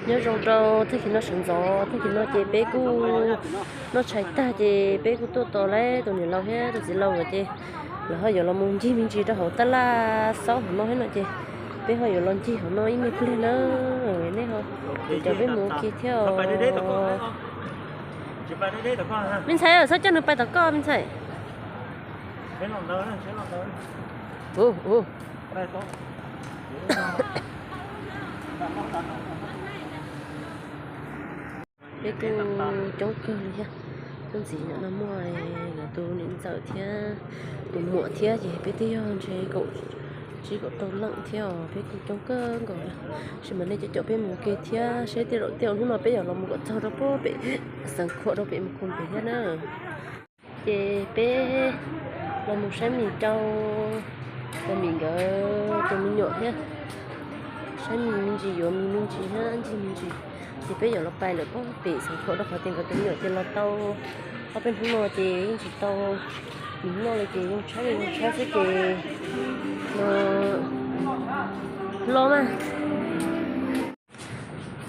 Nyob zoo rau tag kis no sawv ntxov, tag kis no ces peb kuj noj tshais tag ces peb kuj tuaj tos lawv tus niam laus thiab tus txiv laus lawm ces lawv ho yuav los mus ncig me ntsis rau hauv tab laj xauj hauv no thiab no ces peb ho yuav los ncig hauv no ib me pliag na. Nej ho caum peb mus ua ke thiab os. Me ntxhais, txhob coj nws pais tom koj me ntxhais. Peb kuj coob kawg li thiab. Tub ntxiv no muaj lawv tus niam ntxawm thiab tus muam thiab ces peb twb yog ntshe kaum tsib kaum rau leej thiab os, peb kuj coob kawg nkaus li. Tab sis mas nej cov caum peb mus ua ke thiab seb tej zaum tej hnub no peb yuav los mus kom txog rau pem Xeev Khuam rau pem Mus Khus pem thiab na. Ces peb los mus saib Mim rau Mim nkawd tus me nyuam thiab, saib Mim me ntsis, yuav Mim me ntsis thiab ncig me ntsis. Ces peb yuav los pais lawm pem Xeev Khuam rau qhov tias nkawd tus me nyuam ces los tau ob peb hnub no ces yeej tsis tau Mim noj li ces zoo tshaj li zoo tshaj xwb ces los mas.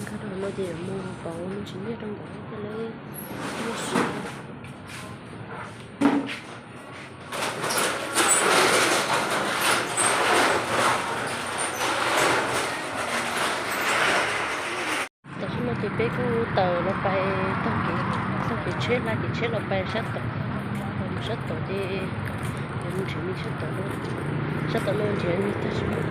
Nkag rau hauv no ces yuav mus pauv me ntsis nyiaj rau nkawd thiaj li muaj siab. Tam sim no ces peb kuj tawm los pais taug kev, taug kev tsheb, hla kev tsheb los pais sab tod, sab tod ces yuav mus nrhiav Mim sab tod, sab tod no nrhiav Mim tag tsis muaj.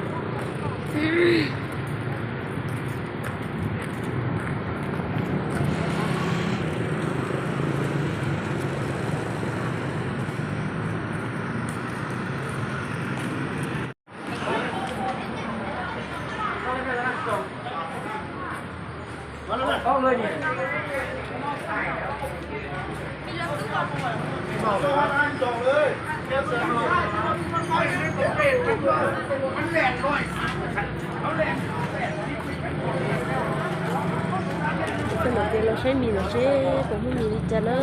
Ces los saib Mim no seb puas muaj Mim li cas na.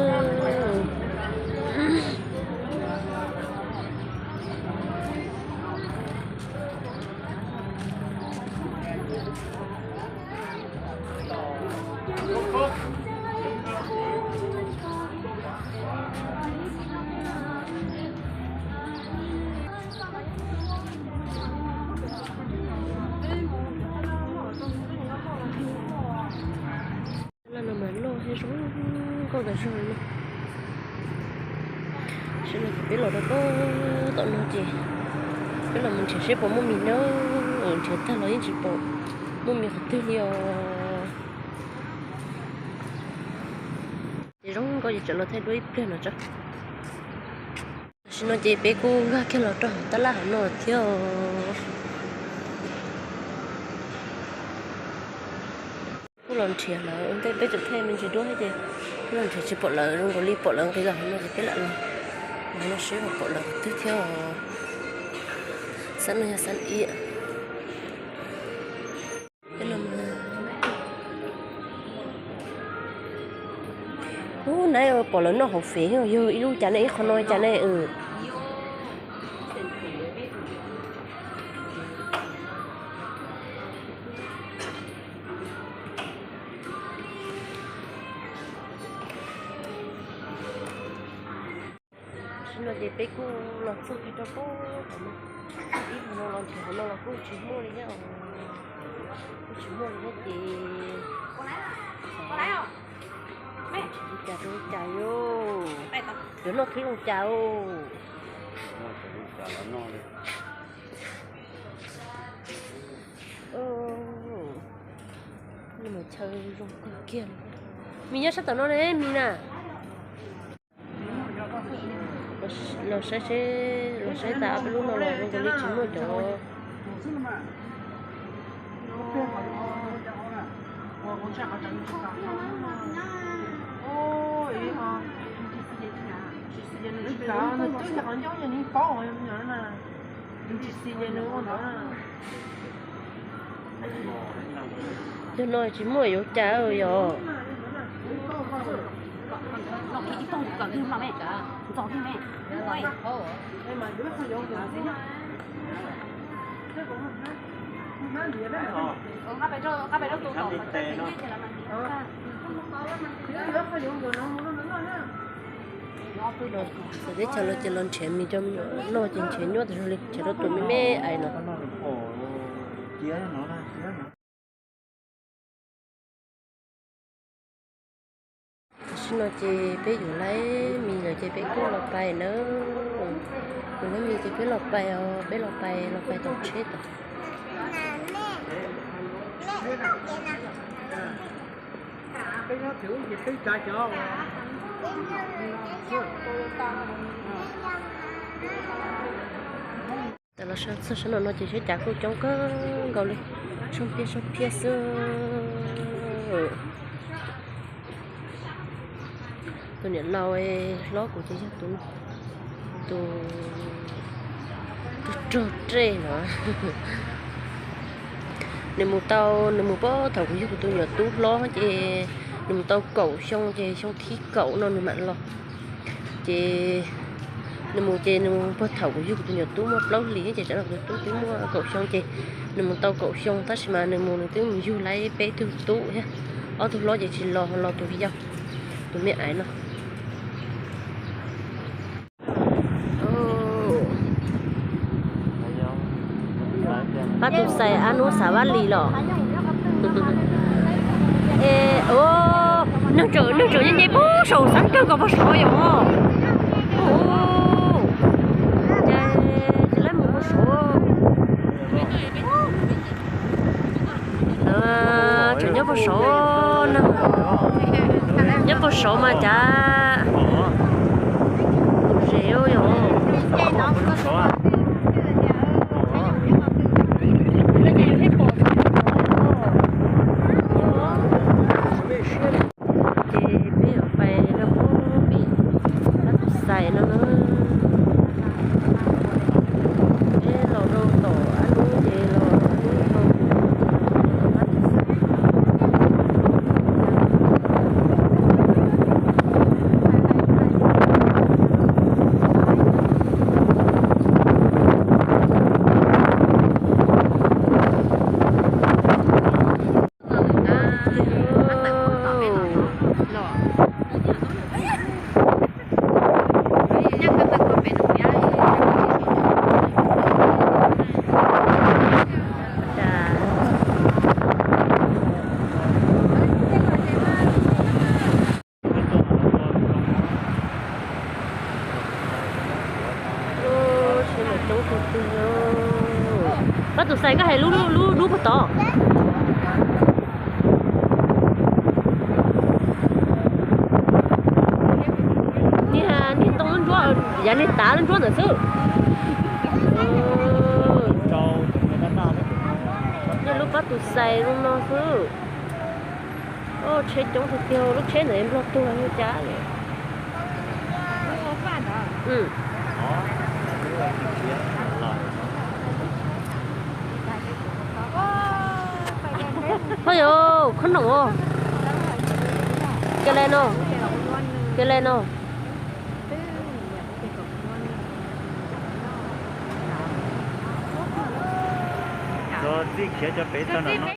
Laj no mas loj thiab zoo nkauj tas zog li. Sawv daws, peb los rau pem tom no ces peb los mus nrhiav seb puas muaj Mim na. Nrhiav tag los yeej tsis pom muaj Mim qhov twg li os. Ces zoo nkauj ces tseem los thaij dua ib pliag no tso. Tam sim no ces peb kuj nkag kiag los rau hauv tab laj hauv no thiab. Kuj los nrhiav lawv ua ntej, peb tseem thaij me ntsis dua thiab ces kuj los nrhiav tsis pom lawv, zoo nkaus li pom lawv nqis los hauv no ces peb lam los, los no seb puas pom lawv qhov twg thiab. Xab no yog xab ib. Ub, nab pom lawv noj hauv fem, yog ib lub cas ne, ib qho no cas ne. Tam sim no ces peb kuj los txog kiag rau pem tom no, ib hmo no los nrhiav hauv no los kuj tsis muaj li thiab, kuj tsis muaj li thiab ces li cas rau li cas yom, yuav noj thwb zoo cas os. Chaw zoo kawg kiag li. Mim nyob sab tom no ne, Mim na. Los saib seb, los saib tas ob peb lub no los zoo nkaus li tsis muaj cov. Cov no tsis muaj yuav cas yom. Txawm teb chaws los ces los nrhiav mis rau me nyuam noj ces nrhiav nyuaj tas zog li, nrhiav rau tus me me ais no. Tam sim no ces peb yuav laib mis lawm ces peb kuj los pais nawb. Yuav laib mis ces peb los pais os, peb los pais, los pais tom tsheb tod. Tam los txog sab no no ces sab cav kuj coob kawg nkaus li, sab phiab sab phiab xwb. Tus niam laus hlob kuv ces yog tus, tus, tus rog rej no. Nws mus tau, nws mus puag thaum kuv yug kuv tus nyuam tub hlob ces nws mus tau kaum xyoo ces xyoo thib kaum no nws mam los. Ces nws mus ces nws mus puag thaum kuv yug kuv tus nyuam tub muaj plaub hlis ces tsam no kuv tus tub twb muaj kaum xyoo ces nws mus tau kaum xyoo tab sis mas nws mus nws twb mus yug laib peb tug tub thiab. Ob tug hlob ces tsis los, los tus yau, tus me ais no. Pab tus xais ab nub xav Vaj Lis los. Es, neeg tseem, neeg tseem nce nce puag saum xab kawg kom puag saud yom. Ces, ces lawv mus puag saud. Tseem nyob puag saud, nyob puag saud mas cas zem yom. Ces peb yuav pais rau pem pab tus xais no na. Peb los rau tom ab nub ces los ab nub rau pab tus xais. Pab tus xais koj hais lub, lub, lub dub puag tod. Niag, niag ntoo lub ntsuab, yav niag tav lub ntsuab ntawd xwb. Niag lub pab tus xais zoo no xwb. Tsheb coob tiag tiag, lub tsheb ntawd Nplog tuag li cas li. Ho yos, khob noom os. Ke le no, ke le no. Txij khiav cov pem tag no.